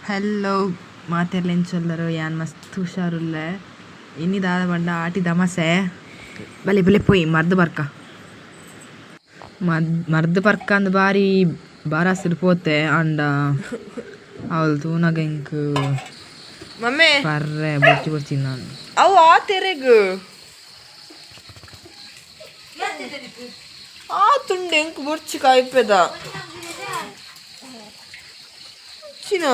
Hello ಮಾತೆರ್ಲ ಎಂಚೊಲ್ಲರು ಯಾನ್ ಮಸ್ತ್ ಹುಷಾರುಲ್ಲೆ. ಇನಿ ದಾದ ಪಂಡ ಆಟಿದ ಅಮಸೆ ಬಲೆ ಬಲೆ ಪೋಯಿ ಮರ್ದ್ ಬರ್ಕ ಮರ್ದ್ ಪರ್ಕ ಅಂದ್ ಬಾರಿ ಬಾರಾಸಿಡ್ ಪೋತೆ ಆಂಡ ಅವಳು ತೂನಗ ಎಂಕ್ ಮಮ್ಮೆ ಪರ್ರೆ ಬೊರ್ಚಿ ಬೊರ್ಚಿ ನಾನು. ಅವು ಆ ತೆರೆಗ್ ಆ ತುಂಡೆ ಎಂಕ್ ಬೊರ್ಚಿ ಕಾಯ್ಪೆದ ಚಿನ.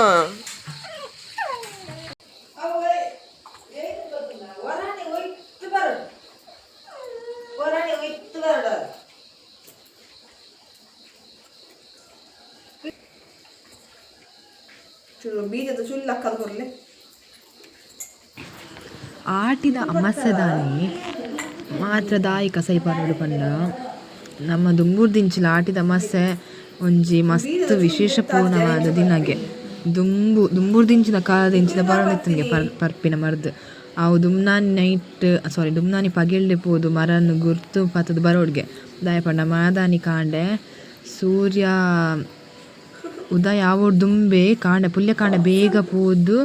ಚೂರು ಬೀಜದ ಚುಲ್ಲಕ್ಕದ ಕೊರ್ಲೆ. ಆಟಿದ ಅಮಸೆದಾನಿ ಮಾತ್ರ ದಾಯಿ ಕಸೈ ಪರೊಡು ಪಂಡ ನಮ್ಮ ದುಂಬುರ್ದಿಂಚಿಲ ಆಟಿದ ಅಮಸೆ ಒಂಜಿ ಮಸ್ತ್ ವಿಶೇಷ ಪೂರ್ಣವಾದ ದಿನಗೆ. ದುಂಬು ದುಂಬುರ್ದಿಂಚಿನ ಕಾಲದಿಂಚಿನ ಬರೊಂದಿತ್ತುಂಗೆ ಪರ್ಪಿನ ಮರ್ದ್. ಅವು ದುಮ್ನಾನಿ ನೈಟ್ ಸಾರಿ ದುಮ್ನಾನಿ ಪಗೆಲ್ಡೆ ಪೋದು ಮರನ್ ಗುರ್ತು ಪತ್ತುದು ಬರೋಡ್ಗೆ. ದಾಯೆ ಪಂಡ ಮಾದಾನಿ ಕಾಂಡೆ ಸೂರ್ಯ ಉದಯ ಆವೊಡು ದುಂಬೆ ಕಾಂಡೆ ಪುಲ್ಯ ಕಾಂಡೆ ಬೇಗ ಪೋದು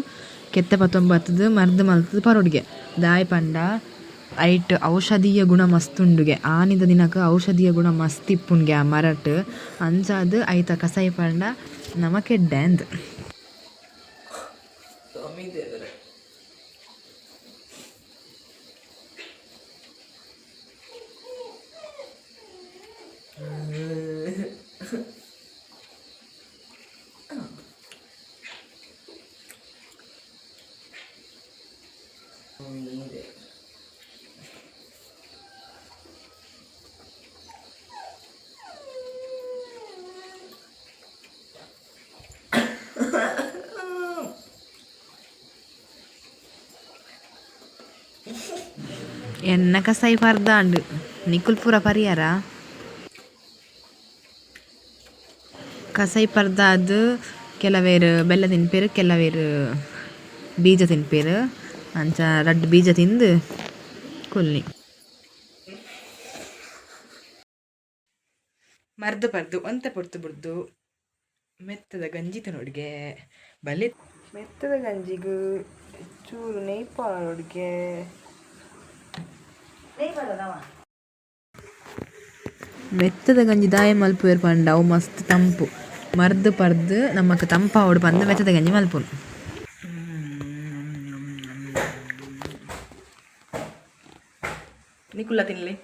ಕೆತ್ತೆ ಪತ್ತೊಂಬತ್ತದು ಮರ್ದ್ ಮಲ್ತುದು ಪರೊಡ್ಗೆ. ದಾಯೆ ಪಂಡ ಐಟ್ ಔಷಧೀಯ ಗುಣ ಮಸ್ತ್ ಉಂಡುಗೆ. ಆನಿದ ದಿನಕ್ ಔಷಧೀಯ ಗುಣ ಮಸ್ತ್ ಇಪ್ಪುನ್ಗೆ ಆ ಮರಟ್. ಅಂಚಾದ್ ಐತ ಕಸೈ ಪಂಡ ನಮಕ್ ಎಡ್ಡೆ ಅಂದ್. ಸ್ವಾಮಿ ದೇವರೇ. ಎನ್ನ ಕಸೈ ಪರ್ದಾಂಡ್ ನಿಕುಲ್ ಪೂರ ಪರಿಯರ ಕಸೈ ಪರ್ದಾದ್ ಕೆಲವೇರ್ ಬೆಲ್ಲ ತಿನ್ಪೆರ್ ಕೆಲವೇರ್ ಬೀಜ ತಿನ್ಪೆರ್ ಅಂಚ ರಡ್ಡ್ ಬೀಜ ತಿಂದು ಕುಲ್ನಿ. ಮರ್ದ್ ಪರ್ದು ಒಂತೆ ಪೊರ್ತು ಬುಡ್ದು ಮೆತ್ತದ ಗಂಜಿ ತಿನ್ನೊಡ್ಗೆ ಬಲೆ. ಮೆತ್ತದ ಗಂಜಿಗ್ ಚೂರು ನೆಯ್ ಪಾಡೊಡ್ಗೆ. ಮೆತ್ತದ ಗಂಜಿ ದಾಯೆ ಮಲ್ಪುವೆರ್ ಪಂಡ ಅವು ಮಸ್ತ್ ತಂಪು. ಮರ್ದ್ ಪರ್ದ್ ನಮಕ್ ತಂಪಾವೊಡು ಪಂದ್ ಮೆತ್ತದ ಗಂಜಿ ಮಲ್ಪುನು. ನಿಕುಲ್ಲ ತಿನ್ಲಿ.